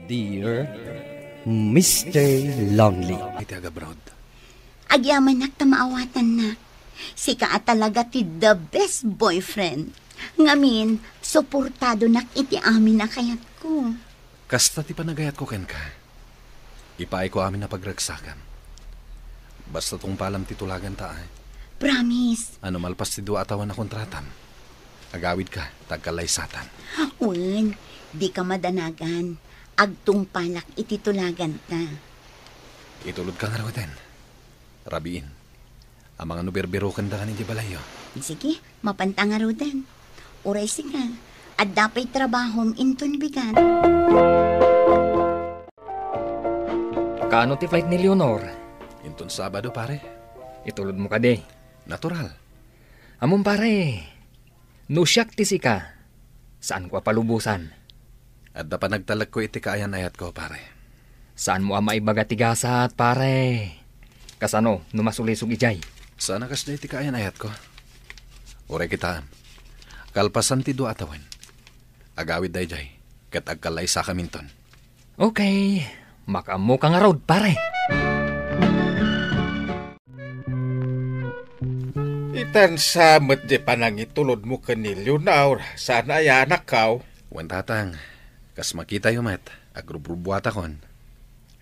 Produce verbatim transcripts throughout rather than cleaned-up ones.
Dear Mister Lonely. Iti agabroad. Agyamanak ta maawatannak. Sika a talaga ti the best boyfriend. Ngamin, suportadonak iti amin a kayatko. Kasta ti panagayatko kenka. Ipaayko amin a pagragsakam. Basta tungpalam ti tulaganta, ay. Promise. Ano malpas ti dua a tawen a kontratam? Agawidka, ta agkallaysatan. Wen, dika madanagan. Agtungpalak iti tulaganta. Itulodka ngaruden. Rabiin. Amangan no birbirokendaka iti balayyo. Sige, mapanta ngaruden. Uray sika, adda pay trabahom inton bigat. Kaano ti flight ni Leonor? Inton Sabado, pare. Itulodmo kadi? Natural. Ammom, pare, no siak ti sika, saanko a palubosan. Adda panagtalekko iti kaayan-ayatko, pare. Saanmo a maibaga ti gasat, pare. Kasano no masulisog idiay? Saan a kasdiay ti kaayan-ayatko. Uray kitaem, kalpasan ti dua a tawen, agawid daydiay, ket agkallaysakaminton. Okay, makaammoka ngarud, pare. Itan sa met di panangitulodmo ken ni Leonor, saan a anakkaw? Wen, tatang, kas makitayo met, agrubrubuatakon.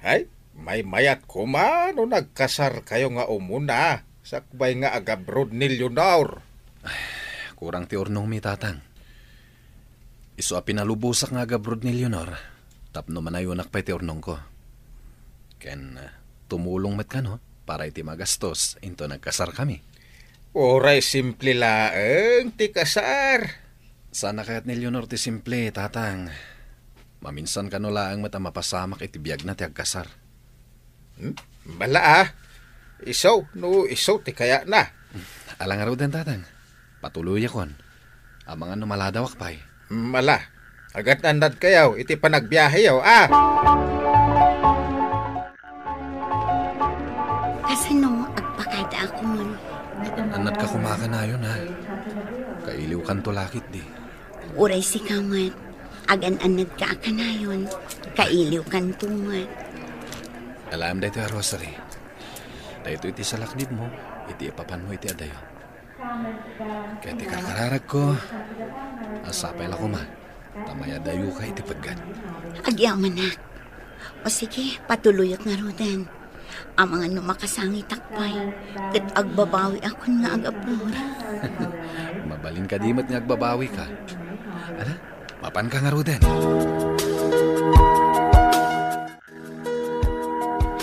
Ay, maymayat koma no nagkasarkayo nga umuna, sakbay nga agabroad ni Leonor. Ay, kurang ti urnongmi, tatang. Isu a pinalubosak nga agabroad ni Leonor, tapno manayonak pay ti urnongko. Ken, ah, tumulong met kano para iti magastos inton nagkasarkami. Uray simple laeng ti kasar. Saan a kayat ni Leonor ti simple, tatang. Maminsan kano laeng met a mapasamak iti biagna ti agkasar. Hmm? Mala, ah. Isu, no isu ti kayatna. Ala ngaruden, tatang. Patuloyakon. Amangan no maladawak pay. Mala. Agan-annadkayo iti panagbiaheyo, ah. Kasano agpakadaakon? Annadka koma kanayon, ha? Kailiwkanto la ketdi. Uray sika met, agan-annadka a kanayon, kailiwkanto met. Alaem daytoy a rosary. Daytoy ti salaknibmo iti ipapanmo iti adayo. Ket ti karkararagko, sapay la koma ta mayadayoka iti peggat. Agyamanak. O sige, patuloyak ngaruden. Amangan no makasangitak pay, ket agbabawiakon nga agabroad. Mabalin kadi met nga agbabawika. Ala, mapanka ngaruden.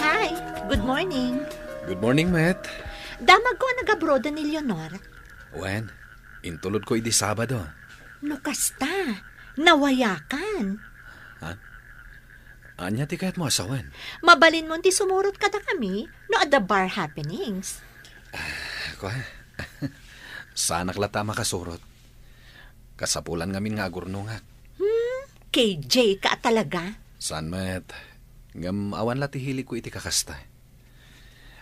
Hi, good morning. Good morning, met. Damagko a nagabroad ni Leonor. Wen, intulodko idi Sabado. No kasta, nawayakan. Ha? Ania ti kayatmo a sawen? Mabalinmon ti sumurot kadakami no adda bar happenings. Ah, kua? Saanak latta a makasurot. Kasapulan ngamin nga agurnongak. Hmm, K J ka talaga? Saan met. Ngem awan la ti hiligko iti kakasta.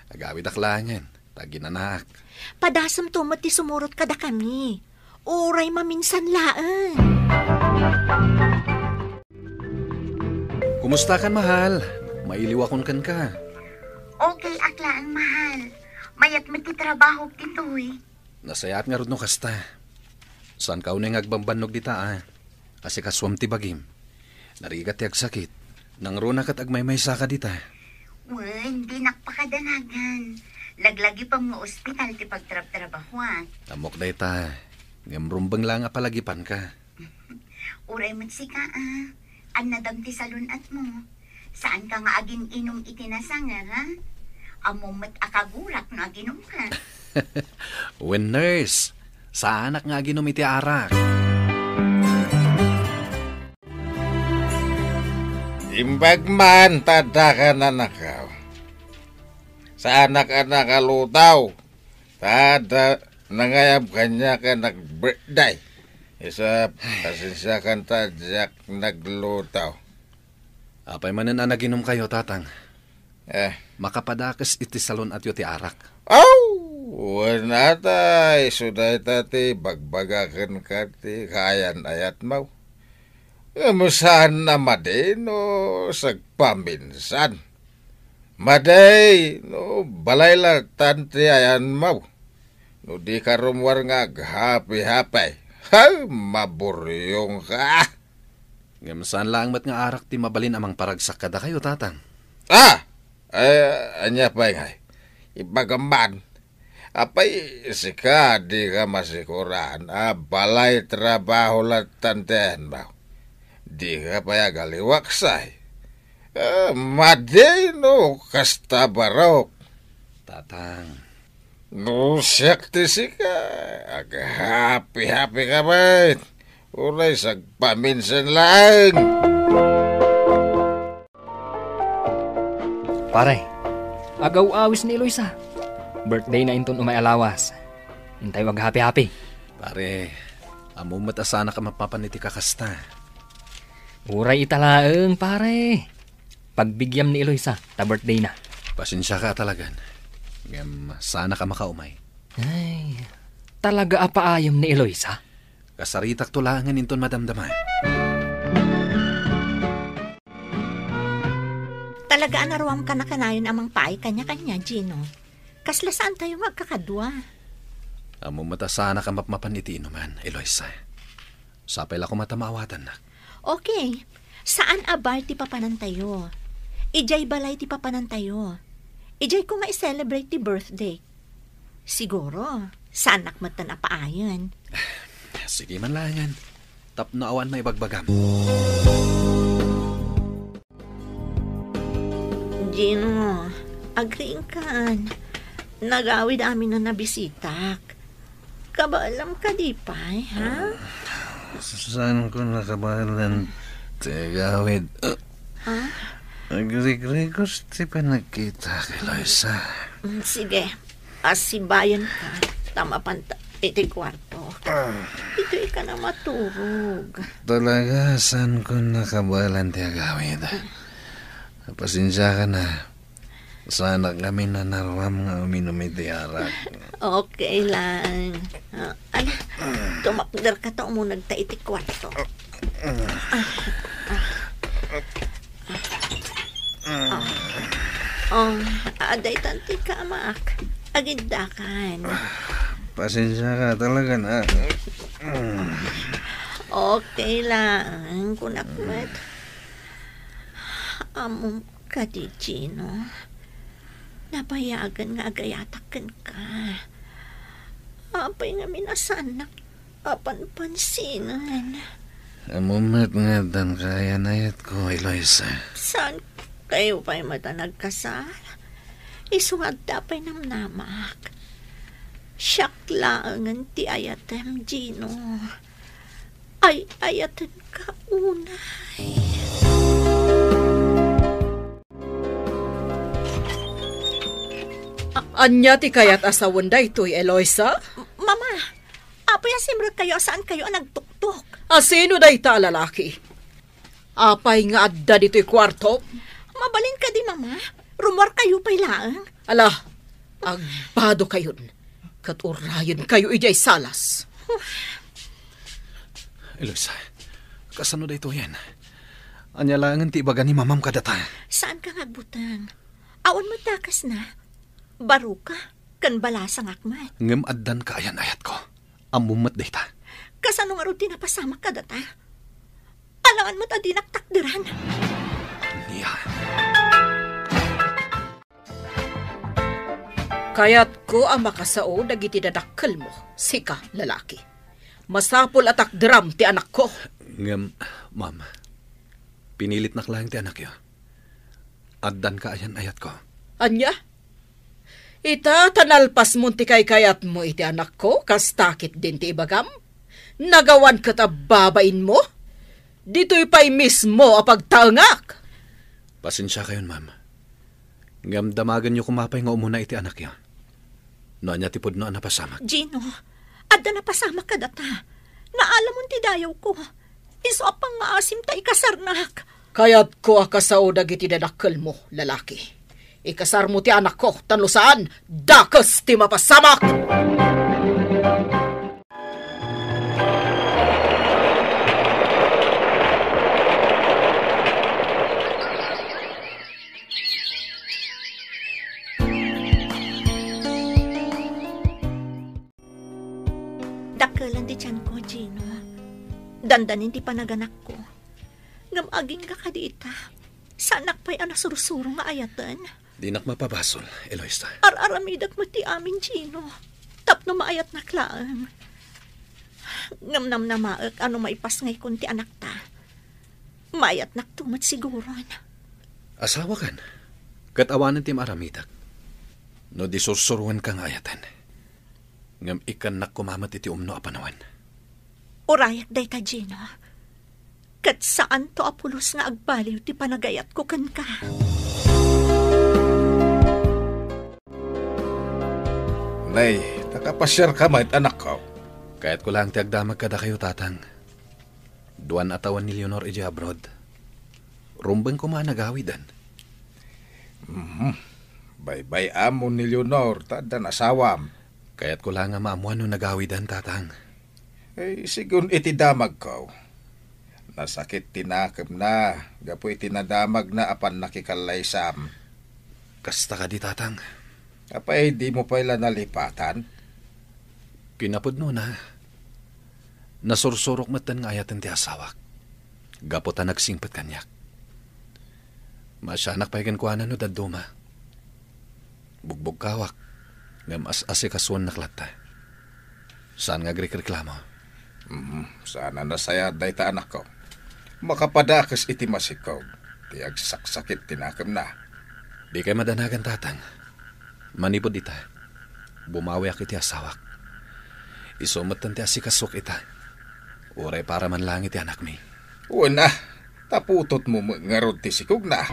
Agawidak laengen, ta aginanaak. Padasemto met ti sumurot kadakami. Uray maminsan laeng. Kumustakan, mahal? Mailiwakon kenka. Okay ak laeng, mahal. Mayat met ti trabaho ditoy. Nasayaat ngarud no kasta. Saanka unay nga agbambannog dita, a. Asikasuam ti bagim. Narigat ti agsakit. Nangruna ket agmaymaysaka dita. Wen, dinak pakadanagan. Laglagipem nga ospital ti pagtrabtrabahoak. Ammok dayta. Ngem rumbeng laeng a palagipanka. Uray met sika, a. Annadam ti salun-atmo. Saanka nga agin-inum iti nasanga, ha? Ammom met a kagurak no aginumka. Wen, nurse, saanak nga aginum iti arak. Imbag man ta adda ka nanakaw. Saanak a nakalutaw. Ta adda nangayab kaniak a nag-birthday. Isu, pasensiakan ta diak naglutaw. Apay manen a naginumkayo, Tatang? Eh. Makapadakes iti salun-atyo ti arak. Aw! Wen, ata, isu dayta ti bagbaga kenka ti kaayan-ayatmo. Ngem saan a madi no sagpaminsan. Madi no balay latta ti ayanmo. No dika rummuar nga aghapi-hapi. Ha, maburyongka. Ngem saan laeng met nga arak ti mabalin a mangparagsak kadakayo, Tatang. Ah! Ay, ania pay ngay? Ibagam man. Apay, sika, dika masikuran a balay trabaho latta ti ayanmo? Dika pay agaliwaksay. Ah, madi no kasta barok. Tatang. No siak ti sika, aghapi-hapika met. Uray sagpaminsan laeng. Pare, agaw-awis ni Eloisa. Birthday na inton umay a lawas. Intayo aghapi-hapi. Pare, ammom met a saanak a mapmapan iti kakasta. Uray ita laeng, pare. Pagbigyam ni Eloisa ta birthday na. Pasensiaka a talagan. Ngem saanak a makaumay. Ay, talaga a paayem ni Eloisa? Kasaritakto laengen inton madamdama. Talaga a naruam kanakanayon a mangpaay kaniakania, Gino. Kasla saantayo nga agkakadua. Ammom met a saanak a mapmapan iti inuman, Eloisa. Sapay la koma ta maawatannak. Okay. Saan a bar ti papanantayo. Idiay balay ti papanantayo. Idiay koma i-celebrate ti birthday. Siguro, saannak met a paayen. Sige man laengen. Tapno awan maibagbagam. Gino, agriingkan. Nagawid amin a nabisitak. Kabaelam kadi pay, ha? Saanko nakabaelan ti agawid. Ha? Agrigrigos ti panagkitak, Eloisa. Mm, sige. Asibayanka, ta mapanta iti kuarto. Ah. Ditoyka na maturog. Talaga, saanko nakabaelan ti agawid. Pasensiaka na. Saanak ngamin a naruam nga uminum iti arak. Okay lang. Ah, ala, tumakderka ta umunegta iti kuarto. Ah, ah. Ah. Oh, adda itan ti kamak. Agiddakan. Pasensiaka talaga na. Okay lang, kunak met. Ammom kadi, Gino, nabayagen nga agayatak kenka. Apay ngamin a saannak a panpansinan? Ammom met nga addan kaayan ayatko, Eloisa. Saankayo pay met a nagkasar? Isu nga adda pay namnamak. Siak laengen ti ayatem, Gino. Ay-ayatenka unay. A-, ania ti kayat a sawen daytoy, Eloisa? M-, Mama, apay a simrekkayo a saankayo a nagtuktok? A sino dayta a lalaki? Apay nga adda ditoy kuartom? Mabalin kadi, Mama? Rummuarkayo pay laeng. Ala, agbadokayon, ket urayenkayo idiay salas. Eloisa, kasano daytoyen? Ania laengen ti ibaga ni Mamam kadata? Saanka nga agbuteng. Awan met dakesna. Baroka, ken balasangak met. Ngem addan kaayan ayatko. Ammom met dayta. Kasano ngarud ti napasamak kadata? Alangan met a dinak takderan. Ania? Kayatko a makasao dagiti dadakkelmo, sika, lalaki. Masapul a takderam ti anakko. Ngem, ma'am, pinilitnak laeng ti anakyo. Addan kaayan ayatko. Ania? Ita, ta nalpasmon ti kaykayatmo iti anakko, kasta ketdin ti ibagam? Nagawan ket a babainmo? Ditoy pay mismo a pagtaengak. Pasensiakayon, ma'am. Ngem damagenyo koma pay nga umuna iti anakyo. No ania ti pudno a napasamak. Gino, adda napasamak kadata. Naalamon ti dayawko. Isu a pangngaasim ta ikasarnak. Kayatko a kasao dagiti dadakkelmo, lalaki. Ikasarmo ti anakko, ta no saan, dakes ti mapasamak! Dandanin ti panaganakko. Ngem agingga kadi ita, saanak pay a nasursuro nga ayaten. Dinak mapabasol, Eloisa. Ar-aramidek met ti amin, Gino. Tapno maayatnak laeng. Ngem namnamaek a no maipasngaykon ti anakta, maayatnakto met siguron. Asawakan, ket awanen ti maaramidek. No di sursuroenka nga ayaten, ngem ikkannak koma met iti umno a panawen. Urayak dayta, Gino. Ket saanto a pulos nga agbaliw ti panagayatko kenka. Nay, nakapasiarka met, anakko? Kayatko laeng ti agdamag kadakayo, Tatang. Duan a tawen ni Leonor idiay abroad. Rumbeng koma a nagawiden. Mhm. Baybay-am ni Leonor, ta addan asawam. Kayatko laeng a maammuan no nagawiden, Tatang. Eh, sigun iti damagko. Nasakit ti nakemna gapu iti nadamagna a pannakikallaysaam. Kasta kadi, Tatang? Apay, dimo pay la nalipatan? Kinapudnona, nasursurok metten nga ayaten ti asawak, gapu ta nagsingpet kaniak. Maasianak pay kenkuana no dadduma. Bugbugkawak, ngem as-asikasuennak latta. Saan nga agrikreklamo. Mhm, saan a nasayaat dayta, anakko. Makapadakes iti masikog ti agsaksakit ti nakemna. Dikay madanagan, Tatang. Manipud ita, bumawiak iti asawak. Isu metten ti asikasok ita. Uray para man laeng iti anakmi. Wen a, ta putotmo met ngarud ti sikogna.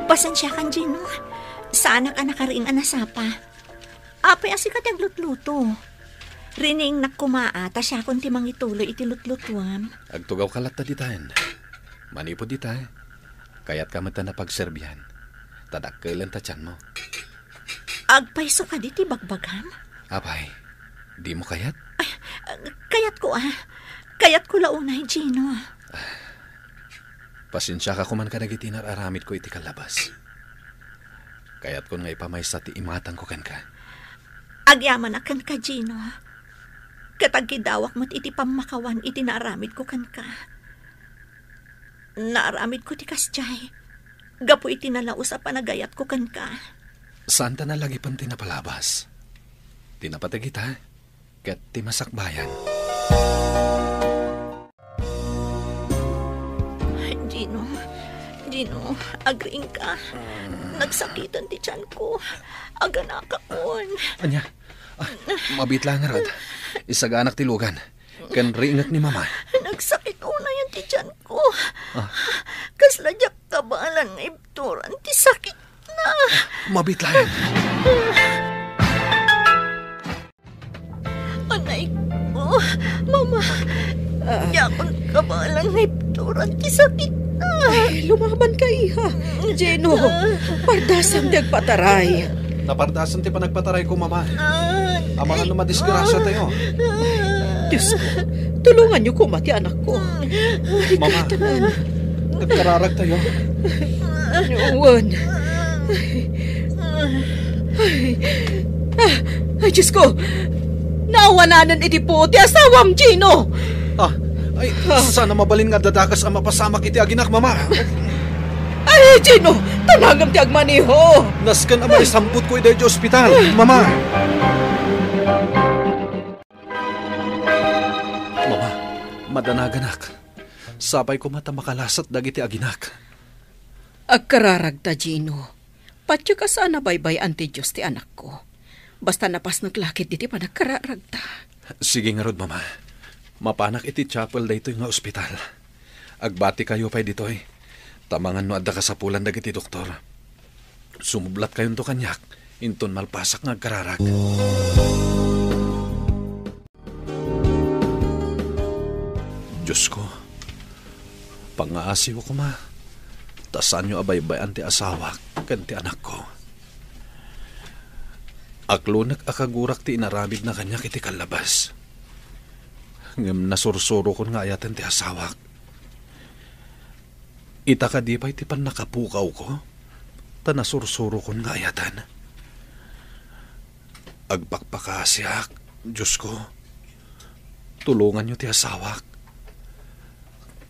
Pasensiakan, Gino. Saanak a nakariing a nasapa. Apay a sika ti aglutluto? Riniingnak koma a ta siakon ti mangituloy iti lutlutuam. Agtugawka latta ditayen. Manipud ita, kayatka met a napagserbian, ta dakkelen ta tianmo. Agpayso kadi ti bagbagam? Apay, dimo kayat? Ay, kayatko a. Kayatko la unay, Gino. Pasensiaka koman kadagiti nar-aramidko iti kallabas. Kayatkon nga ipamaysa ti imatangko kenka. Agyamanak kenka, Gino. Ket agkidawak met iti pammakawan iti naaramidko kenka. Naaramidko ti kasdiay gapu iti nalaus a panagayatko kenka. Saanta nalagipen ti napalabas, ti napateg ita, ket ti masakbayan. Gino, Gino, agriingka. Nagsakiten ti tianko. Aganakakon. Ania? Ah, mabiit laeng ngarud. Isaganak ti lugan. Ken riingek ni Mama. Nagsakit unayen ti tianko. Ah. Kasla diak kabaelan nga ibturan ti sakitna. Mabiit laeng. Anay ko, Mama. Ah. Diakon kabaelan nga ibturan ti sakitna. Ay, lumabanka, iha. Gino, pardasam ti agpataray. Napardasan ti panagpatarayko, Mama. Ah. Amangan no madisgrasiatayo. Diosko, tulonganyo koma ti anakko. Mama, agkararagtayo. Wen. Ay, ay, Diosko, naawananen iti puot ti asawam, Gino. Ah, ay, saan a mabalin nga addadakas a mapasamak iti aginak, Mama. Ay, Gino, tanagem ti agmaneho. Nasken a maisambutko idiay ospital, Mama. Mama, madanaganak. Sapay koma ta makalasat dagiti aginak. Agkararagta, Gino. Patiek a saan a baybay-an ti Dios ti anakko. Basta napasnek la ketdi ti panagkararagta. Sige ngarud, Mama. Mapanak iti chapel daytoy nga ospital. Agbatikayo pay ditoy. Ta amangan no adda kasapulan dagiti doktor. Sumublatkayonto kaniak, inton malpasak nga agkararag. Diosko, pangaasiyo koma, ta saanyo a baybay-an ti asawak ken ti anakko. Aklonek a kagurak ti inaramidna kaniak iti kallabas. Ngem nasursurokon nga ayaten ti asawak. Ita kadi pay ti pannakapukawko, ta nasursurokon nga ayaten. Agpakpakaasiak, Diosko, tulonganyo ti asawak.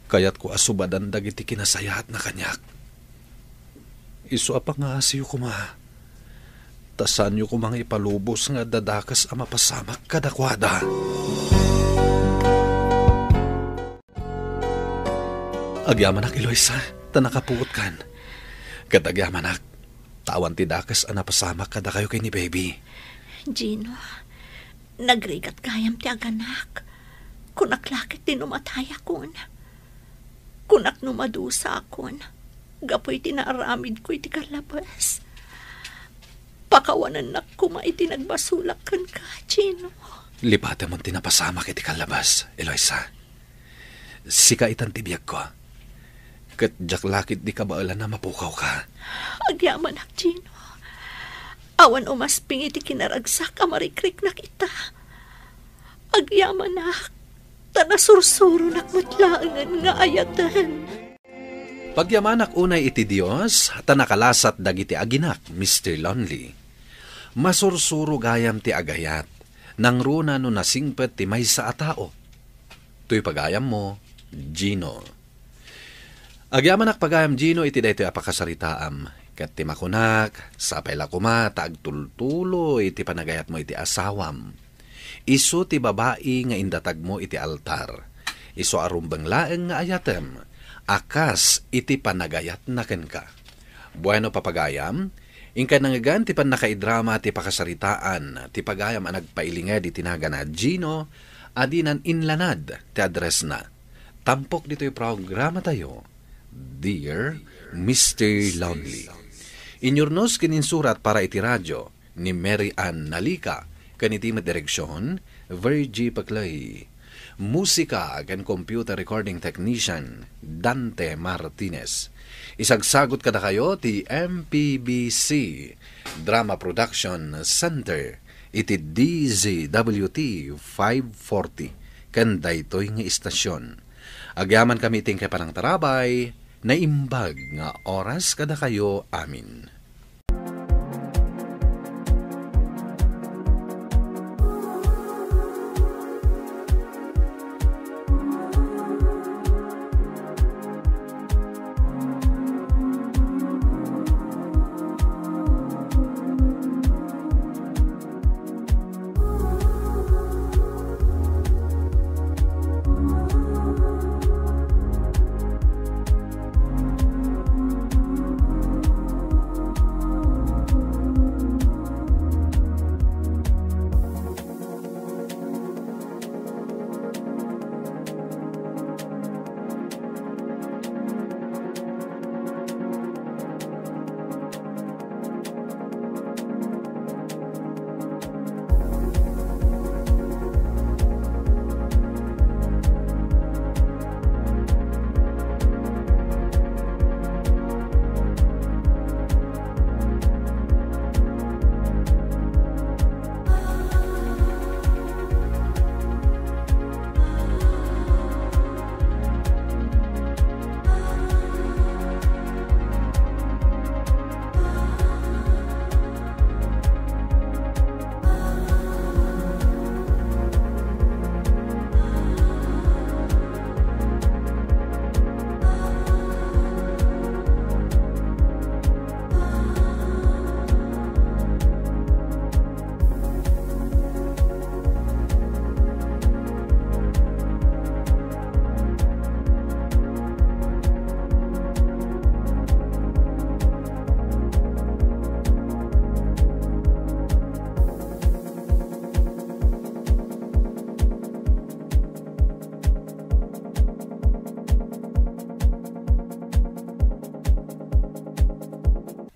Kayatko a subadan dagiti kinasayaatna kaniak. Isu a pangaasiyo koma, ta saanyo koma nga ipalubos nga adda dakes a mapasamak kadakuada. Agyamanak, Eloisa, ta nakapuotkan. Ket agyamanak, ta awan ti dakes a napasamak kadakayo ken ni Baby. Gino, nagrigat gayam ti aganak. Kunak la ket ti no matayakon. Kunak no madusakon. Gapu iti naaramidko iti kallabas. Pakawanennak koma iti nagbasolak kenka, Gino. Lipatemon ti napasamak iti kallabas, Eloisa. Sika itan ti biagko. Ket diak la ketdi kabaelan a mapukawka. Agyamanak, Gino. Awan umasping iti kinaragsak a marikriknak ita. Agyamanak, ta nasursuronak met laengen nga ayaten. Pagyamanak unay iti Dios, ta nakalasat dagiti aginak, Mister Lonely. Masursuro gayam ti agayat, nangruna no nasingpet ti maysa a tao. Toy pagayammo, Gino. Agyamanak pagayam, Gino, iti daytoy a pakasaritaam, ket ti makunak, sapay la koma ta agtultuloy ti panagayatmo iti asawam. Isu ti babai nga indatagmo iti altar. Isu a rumbeng laeng nga ayatem a kas iti panagayatna kenka. Bueno, papagayam, inkay nangngegan ti pannakaidrama ti pakasaritaan ti pagayam a nagpailinged iti nagana Gino a dinan inlanad ti addressna. Tampok ditoy programatayo, Dear Mister Lonely. Inyurnos ken insurat para iti radio ni Mary Ann Nalica, ken iti met direksion, Virgie Paclay. Musika ken computer recording technician, Dante Martinez. Isagsagut kadakayo ti M P B C Drama Production Center iti D Z W T five forty, ken daytoy nga istasyon. Agyamankami iti inkay panangtarabay, naimbag nga oras kadakayo amin.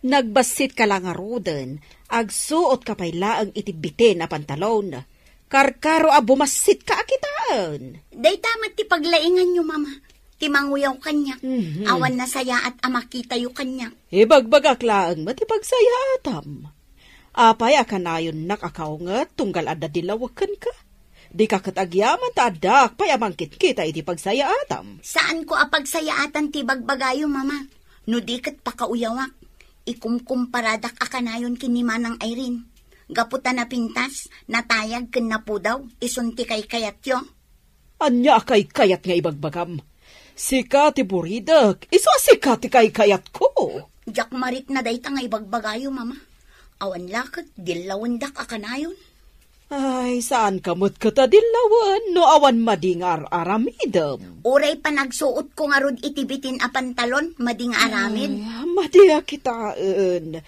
Nagbassit ka la ngaruden, agsuot ka pay laeng iti bitin a pantalon. Karkaro a bumassit ka a kitaen. Dayta met ti paglainganyo, Mama. Ti manguyaw kaniak. Mhm. Awan nasayaat a makitayo kaniak. Ibagbagak laeng met ti pagsayaatam. Apay a kanayonnak a kaunget tunggal adda dilawek kenka? Dika ket agyaman ta addaak pay a mangkitkita iti pagsayaatam. Saanko a pagsayaatan ti bagbagayo, Mama. No di ket pakauyawak, ikumkumparadak a kanayon ken ni Manang Irene. Gapu ta napintas, natayag ken napudaw, isun ti kaykayatyo. Ania a kaykayat nga ibagbagam? Sika ti buridek, isu a sika ti kaykayatko. Diak marikna dayta nga ibagbagayo, Mama. Awan la ket dillawendak a kanayon. Ay, saanka met ket a dillawen no awan madi nga ar-aramidem. Uray panagsuotko ngarud iti bitin a pantalon, madi nga aramid. Ay, madi a kitaen.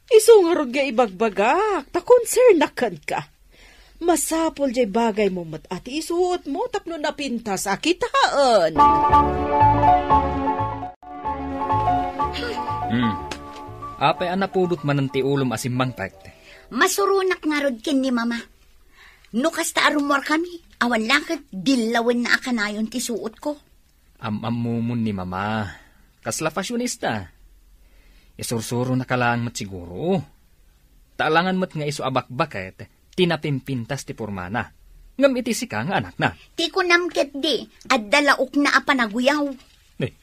Isu ngarud nga ibagbagak, ta konsernak kenka. Masapul jay bagaymo met a ti isuotmo tapno napintas a kitaen. Hmm. Apay a napudot manen ti ulom a simmangpet? Masuronak ngarud ken ni Mama. No kasta a rummuarkami, awan la ket dillawenna a kanayon ti suotko. Am-ammomon ni Mama. Kasla fashionista. Isursuronaka laeng met siguro. Ta alangan met nga isu a bakbaket ti napimpintas ti pormana. Ngem iti sika nga anakna. Ti kunam ketdi, adda laokna a panaguyaw. Eh,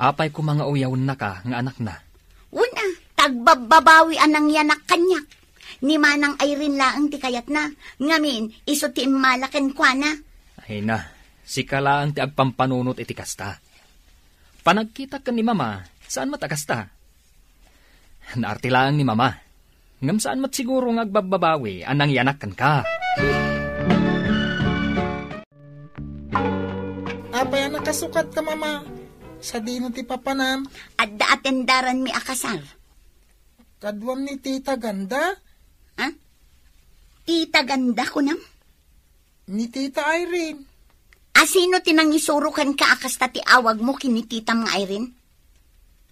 apay koma nga uyawennaka nga anakna? Wen a, ta agbabbabawi a nangyanak kaniak. Ni Manang Irene laeng ti kayatna, ngamin, isu ti immala kenkuana. Ay na, sika laeng ti agpampanunot iti kasta. Panagkitak ken ni Mama, saan met a kasta. Naarti laeng ni Mama. Ngem saan met siguro nga agbabbabawi a nangyanak kenka. Apay a nakasukatka, Mama? Sadino ti papanam? Adda atendaranmi a kasar. Kaduam ni Tita Ganda? Ha? Tita Ganda, kunam? Ni Tita Irene. A, sino ti nangisuro kenka a kasta ti awagmo ken ni titam nga Irene?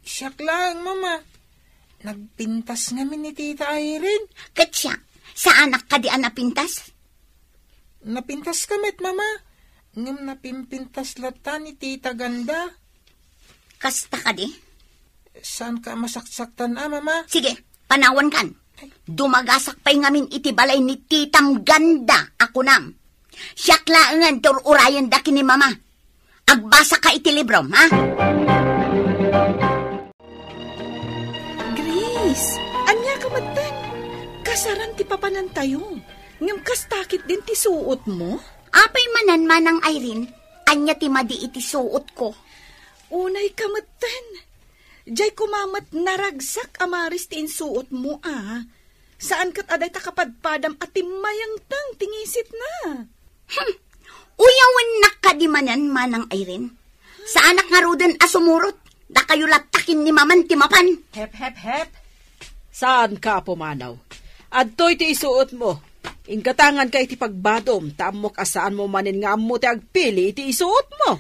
Siak laeng, Mama. Nagpintas ngamin ni Tita Irene. Ket siak, saanak kadi a napintas? Napintaska met, Mama. Ngem napimpintas latta ni Tita Ganda. Kasta kadi? Saanka a masaksaktan a, Mama? Sige, panawankan. Dumagasak pay ngamin iti balay ni Titam Ganda a kunam. Siak laengen ti ur-urayenda ken ni Mama. Agbasaka iti librom, ha? Grace, ania ka metten? Kasaran ti papanantayo. Ngem kasta ketdin ti suotmo? Apay manen, Manang Irene, ania ti madi iti suotko? Unay ka metten. Jay koma met naragsak a maris ti insuotmo a. Saan ket a dayta kapadpadam a timmayengteng ti ngisitna. Hmm. Uyawennak kadi manen, Manang Irene? Saanak ngaruden a sumurot. Dakayo latta ken ni Maman ti mapan. Hep, hep, hep. Saanka a pumanaw. Adtoy ti isuotmo. Inggatanganka iti pagbadom, ta ammok a saanmo manen nga ammo ti agpili iti isuotmo.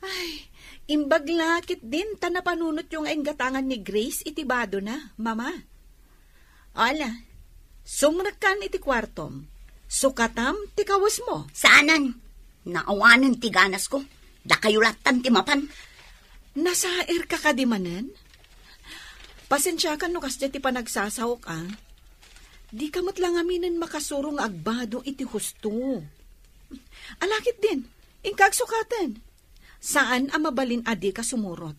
Ay, imbag la ketdin ta napanunotyo nga inggatangan ni Grace iti badona, Mama. Ala, sumrekkan iti kuartom. Sukatam ti kawesmo. Saanen. Naawanen ti ganasko. Dakayo lattan ti mapan. Nasairka kadi manen? Pasensiakan no kasdiay ti panagsasaok, a. Dika met la ngaminen makasuro nga agbado iti husto. Ala ketdin, inka agsukaten. Saan a mabalin a dika sumurot.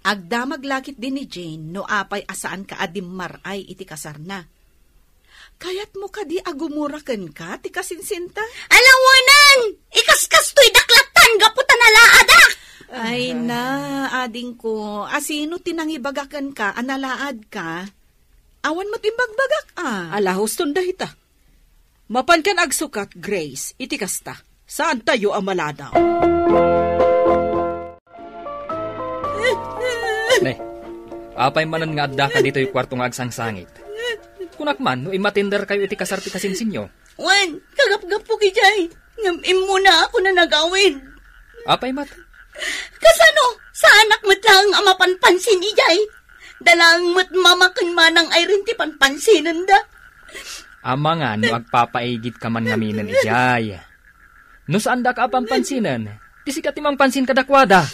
Agdamag la ketdi ni Jane no apay a saanka a dimmar-ay iti kasarna. Kayatmo kadi a gumura kenka ti kasinsinta? Ala wen, ikaskastoydak lattan gapu ta nalaadak. Ay na, adingko, a sino ti nangibaga kenka a nalaadka? Awan met imbagbagak a. Ala, huston dayta. Mapankan agsukat, Grace, iti kasta. Saantayo a maladaw. Ne, apay manen nga addaka ditoy kuarto nga agsangsangit? Kunak man no immatenderkayo iti kasar ti kasinsinyo. Wen, kagapgapok idiay. Ngem immunaak a nagawid. Apay met? Kasano? Saanak met laeng a mapanpansin idiay. Da laeng met Mama ken Manang Irene ti panpansinenda. Amangan no agpapaigidka man ngaminen idiay. No saandaka a panpansinen, ti sika ti mangpansin kadakuada.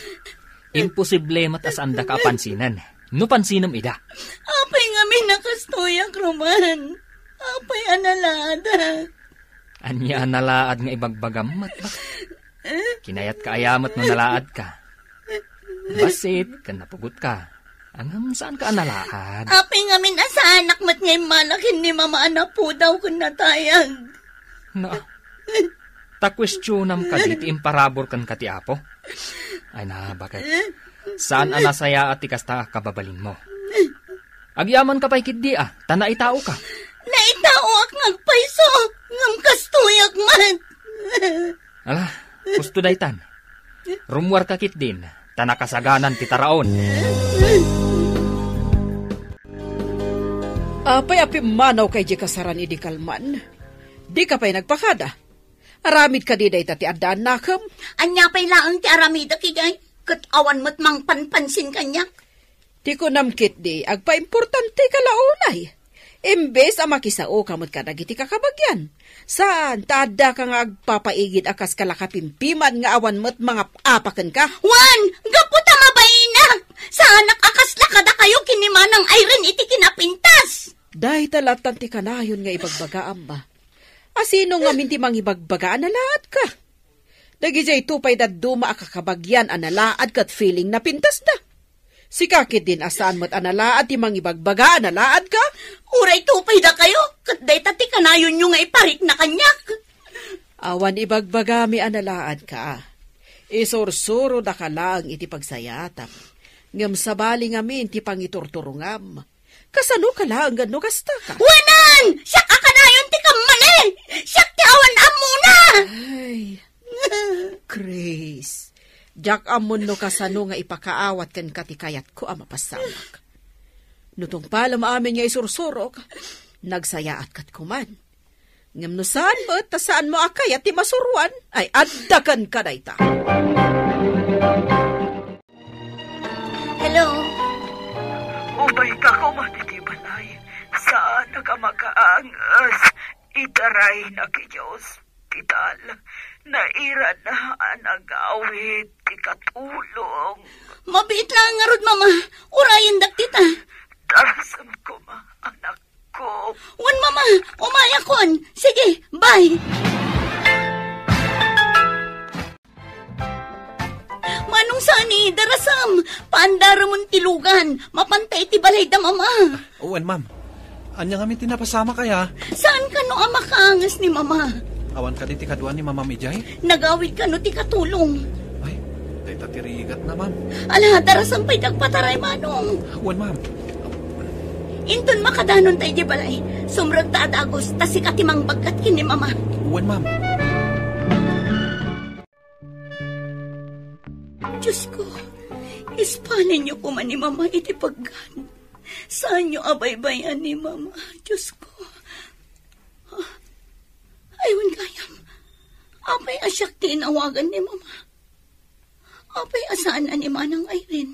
Imposible met a saandaka a pansinen. No pansinem ida. Apay ngamin a kastoyak, Roman? Apay a nalaadak? Ania a nalaad nga ibagbagam met, ba? Kinayatka aya met no nalaadka? Bassit ken napugotka. Ngem saanka a nalaad? Apay ngamin a saanak met nga immala ken ni Mama a napudaw ken natayag. Na, ta kuestionam kadi ti imparabur kenka ti Apo? Ay na, baket. Saan a nasayaat ti kasta a kababalinmo. Agyamanka pay ketdi a, ta naitaoka. Naitaoak nga agpayso, ngem kastoyak met. Ala, husto daytan. Rummuarka ketdin, ta nakasaganan ti taraon. Apay a pimmanawka idiay kasaran idi kalman? Dika pay nagpakada. Aramid kadi dayta ti addaannakem? Ania pay laeng ti aramidek idiay? Ket awan met mangpanpansin kaniak. Ti kunam ketdi, agpaimportanteka la unay. Imbes a makisaoka met kadagiti kakabagian. Saan, ta addaka nga agpapaigid a kas kalakapimpiman nga awan met mangap-apa kenka. Wen, gapu ta mabainak! Saanak a kasla kadakayo ken ni Manang Irene iti kinapintas! Dayta lattan ti kanayon nga ibagbagaam, ma. A sino ngamin ti mangibagbaga a nalaadka? Dagidiay to pay dadduma a kakabagian a nalaad ket feeling na pintasda. Sika ketdin a saan met a nalaad ti mangibagbaga a nalaadka? Uray to pay dakayo, ket dayta ti kanayonyo nga iparikna kaniak. Awan ibagbagami a nalaadka. Isursurodaka laeng iti pagsayaatam. Ngem sabali ngamin ti pangiturturongam. Kasanoka laeng no kastaka? Wanan! Siak a kanayon ti kammali! Siak ti awan ammona! Ay, Grace, diak ammon no kasano nga ipakaawat kenka ti kayatko a mapasamak. No tungpalem amin nga isursurok, nagsayaat ket kuman. Ngem no saan met ta saanmo a kayat ti masuroan, ay adda kenka dayta. Hello? Umayka koma ditoy balay. Saanak a makaanges. Itaraynak idiay ospital. Nairana a nagawid ti katulong. Mabiit laeng ngarud, Mama. Urayendak dita. Darasem koma, anak. Ko. Wen, Mama, umayakon. Sige, bye. Manong Sani, darasam. Paandaramon ti lugan. Mapanta iti balayda, Mama. Wen, ma'am. Ania ngamin ti napasamak aya? Saan kano a makaanges ni Mama? Awan kadi ti kadua ni Mama idiay? Nagawid kano ti katulong. Ay, dayta ti rigatna, ma'am. Ala, darasam pay ti agpataray, Manong. Wen, ma'am. Inton makadanon ta idiay balay, sumrekta a dagus, ta sika ti mangbaggat ken ni Mama. Wen, ma'am. Diosko, ispalinyo koma ni Mama iti paggan. Saanyo a baybay-an ni Mama, Diosko. Ay, wen gayam. Apay a siak ti inawagan ni Mama? Apay a saan a ni Manang Irene?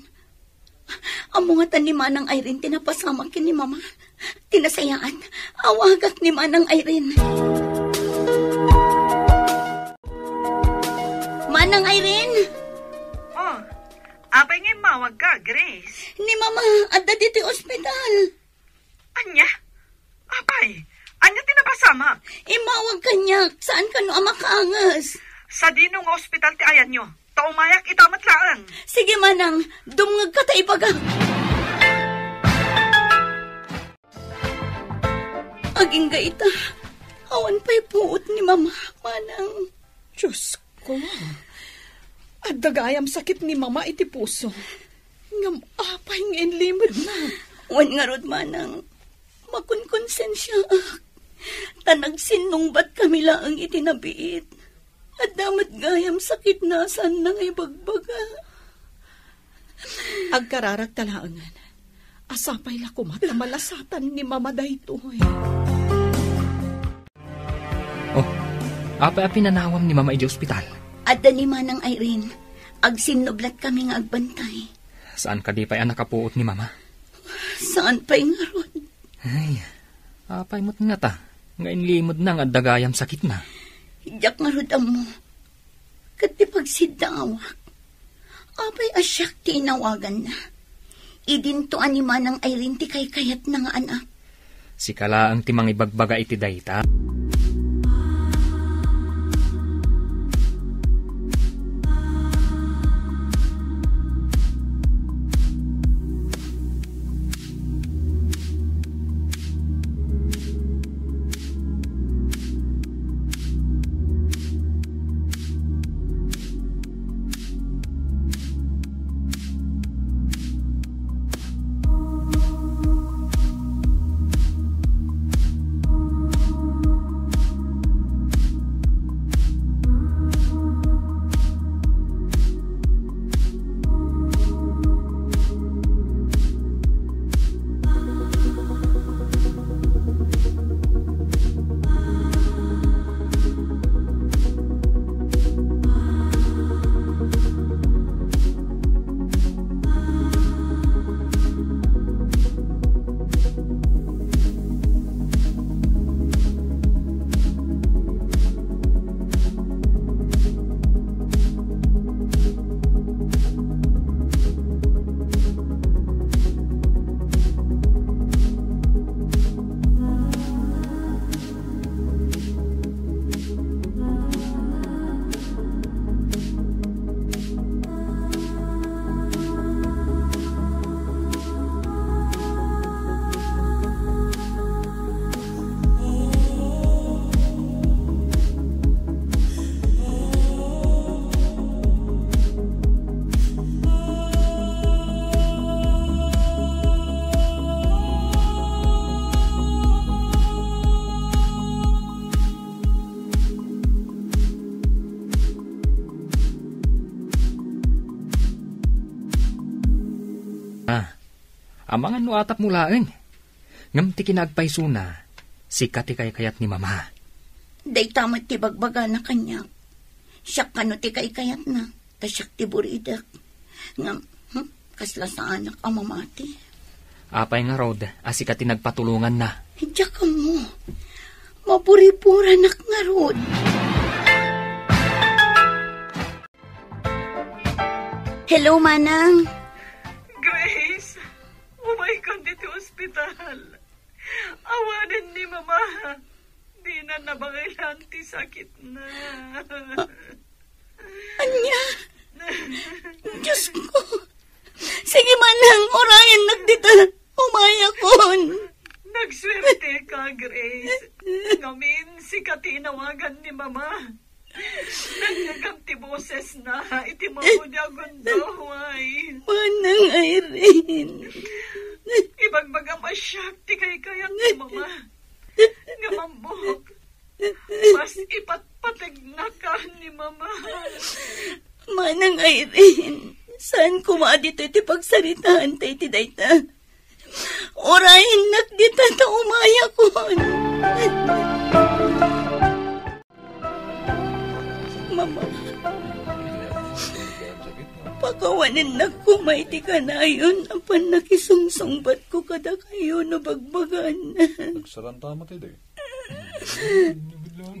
Ammo ngata ni Manang Irene ti napasamak ken ni Mama. Ti nasayaat, awagak ni Manang Irene. Manang Irene! Oh, apay nga immawagka, Grace? Ni Mama, adda ditoy ospital. Ania? Apay, ania ti napasamak? Immawag kaniak, saan kano a makaanges? Sadino nga ospital ti ayanyo? Ta umayak ita met laeng. Sige, Manang, dumngegka ta ibagak. Agingga ita, awan pay puot ni Mama, Manang. Diosko, adda gayam sakit ni Mama iti puso. Ngem apay nga inlimedna? Wen ngarud, Manang, makonkonsensiaak. Ta nagsinnungbatkami laeng iti nabiit. Adda met gayam sakitna a saanna nga ibagbaga. Agkararak ta laengen a sapay la koma ta malasatan ni Mama daytoy. Oh, apay a pinanawam ni Mama idiay ospital? Adda ni Manang Irene. Agsinnublatkami nga agbantay. Saan kadi pay a nakapuot ni Mama? Saan pay ngarud? Ay, apay met ngata nga inlimedna nga adda gayam sakitna? Diak ngarud ammo. Ket ti pagsiddaawak, apay a siak ti inawaganna? Idinto a ni Manang Irene ti kaykayatna nga anak. Sika laeng ti mangibagbaga iti dayta. Ah, amangan no atapmo laeng. Ngem ti kinaagpaysona, sika ti kaykayat ni Mama. Dayta met ti bagbagana kaniak. Siak kano ti kaykayatna, ta siak ti buridek. Ngem, hmm, kasla saanak a mamati. Apay ngarud a sika ti nagpatulonganna? Diak ammo. Maburiburanak ngarud. Hello, Manang. Grace, umaykan ditoy ospital. Awanen ni Mama. Dina nabangilan ti sakitna. Ania? Diyos ko. Sige, Manang, urayennak dita. Umayakon. Nagsuerteka, Grace. Ngamin, sika ti inawagan ni Mama. Nangngegam ti bosesna iti maudi a gundaway. Manang Irene. Ibagbagam a siak ti kaykayat ni Mama. Ngem ammok, mas ipatpategnaka ni Mama. Manang Irene, saan koma a ditoy ti pagsaritaan ta iti dayta. Urayennak dita ta umayakon. Mama, pakawanennak koma iti kanayon a pannakisungsungbatko kadakayo no bagbagan. Nagsaranta met idi.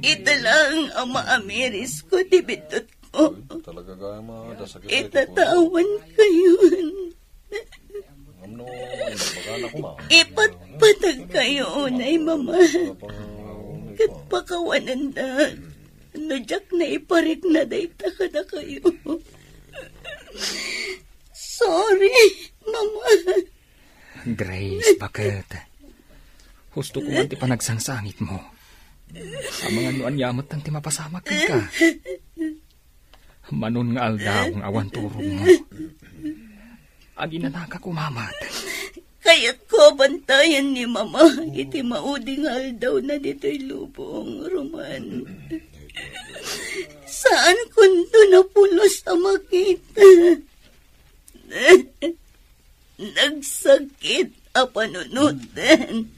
Ita laeng a maamirisko ti biddutko. Talaga gayam a dasakit iti puso. Itatawan kayon. Ngem no, imbagana koma. Ipatpatag kayo, unay, Mama. Ket pakawanenda no diak naiparikna dayta kadakayo. Sorry, Mama. Grace, baket. Husto ko man ti panagsangsangitmo. Amangan no ania met ti mapasamak kenka. Manon nga aldaw nga awan turogmo. Aginanaka koma met. Kayatko a bantayan ni Mama iti maudi nga aldawna ditoy lubong, Roman. Saan kunto napulos a makita. Nagsakit a panunoten.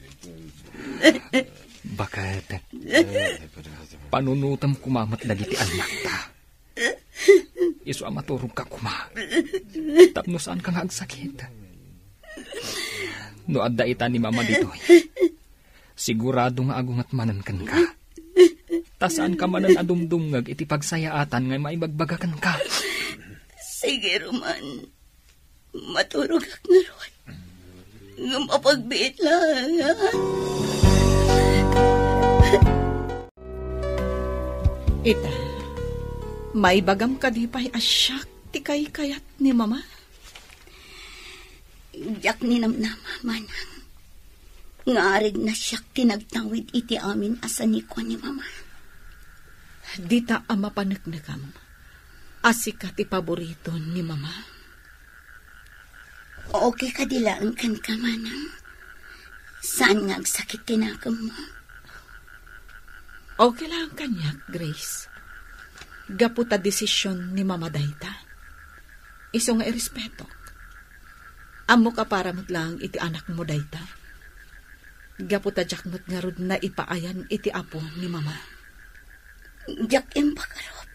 Baket, panunotem koma met dagiti annakta. Isu a maturogka koma. Tapno saanka nga agsakit. No adda ita ni Mama ditoy, sigurado nga agunget manen kenka. Ta saanka manen a dumdumngeg iti pagsayaatan nga maibagbaga kenka. Sige, Roman. Maturogak ngarud. Ngem apagbiit laeng, ha? Ita, maibagam kadi pay a siak ti kaykayat ni Mama? Diak ninamnama, Manang, nga aregna siak ti nagtawid iti amin a sanikua ni Mama. Dita a mapaneknekam a sika ti paborito ni Mama. Okay kadi laeng kenka, Manang? Saan nga agsakit ti nakemmo? Okay laeng kaniak, Grace. Gapu ta desisyon ni Mama dayta. Isu nga irespetok. Ammok a para met laeng iti anakmo dayta. Gapu ta diak met ngarud naipaayan iti Apo ni Mama. Diak impagarup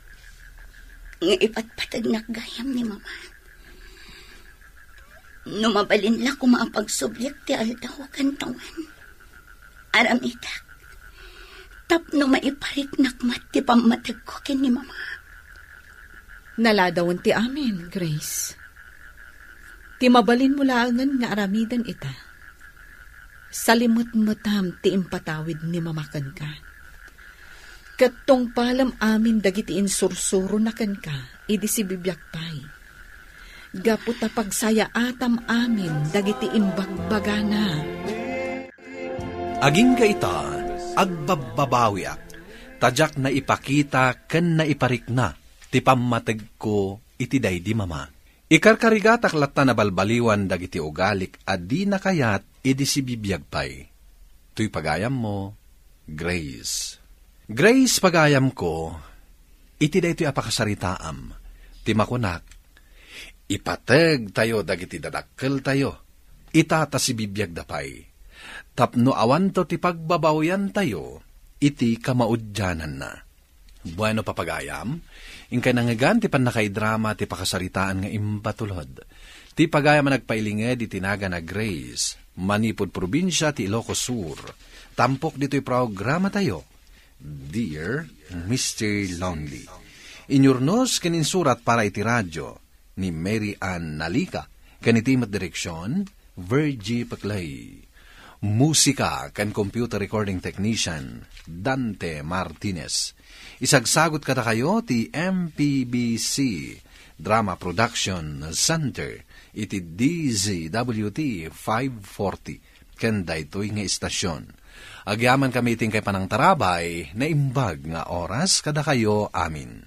nga ipatpategnak gayam ni Mama. No mabalin la koma a pagsubliak ti aldaw ken tawen, aramidek tapno maipariknak met ti pammategko ken ni Mama. Naladawen ti amin, Grace. Ti mabalinmo laengen nga aramiden ita, salimetmetam ti impatawid ni Mama kenka. Ket tungpalem amin dagiti insursurona kenka idi sibibiag pay, gapu ta pagsayaatam amin dagiti imbagbagana. Agingga ita, agbabbabawiak, ta diak naipakita ken naiparikna ti pammategko iti daydi Mama. Ikarkarigatak latta nabalbaliwan dagiti ugalik a dina kayat idi sibibiag pay. Toy pagayammo, Grace. Grace, pagayamko, iti daytoy a pakasaritaam, ti makunak, Ipateg tayo dagiti dadakkel tayo, ita ta sibibiag da pay, tapno awanto ti pagbabawian tayo iti kamaudiananna. Bueno, papagayam, inkay nangngegan ti pannakaidrama ti pakasaritaan nga imbatulod. Ti pagayam a nagpailinged iti nagan a Grace, manipud probinsia ti Ilocos Sur. Tampok ditoy programa tayo, Dear Mister Lonely. Inyurnos ken insurat para iti radio ni Mary Ann Nalica, ken iti met direksyon, Virgie Paclay. Musika ken computer recording technician, Dante Martinez. Isagsagot kadakayo ti M P B C Drama Production Center iti D Z W T five forty, ken daytoy nga istasyon. Agyaman kami iti inkay panangtarabay, naimbag nga oras kadakayo amin.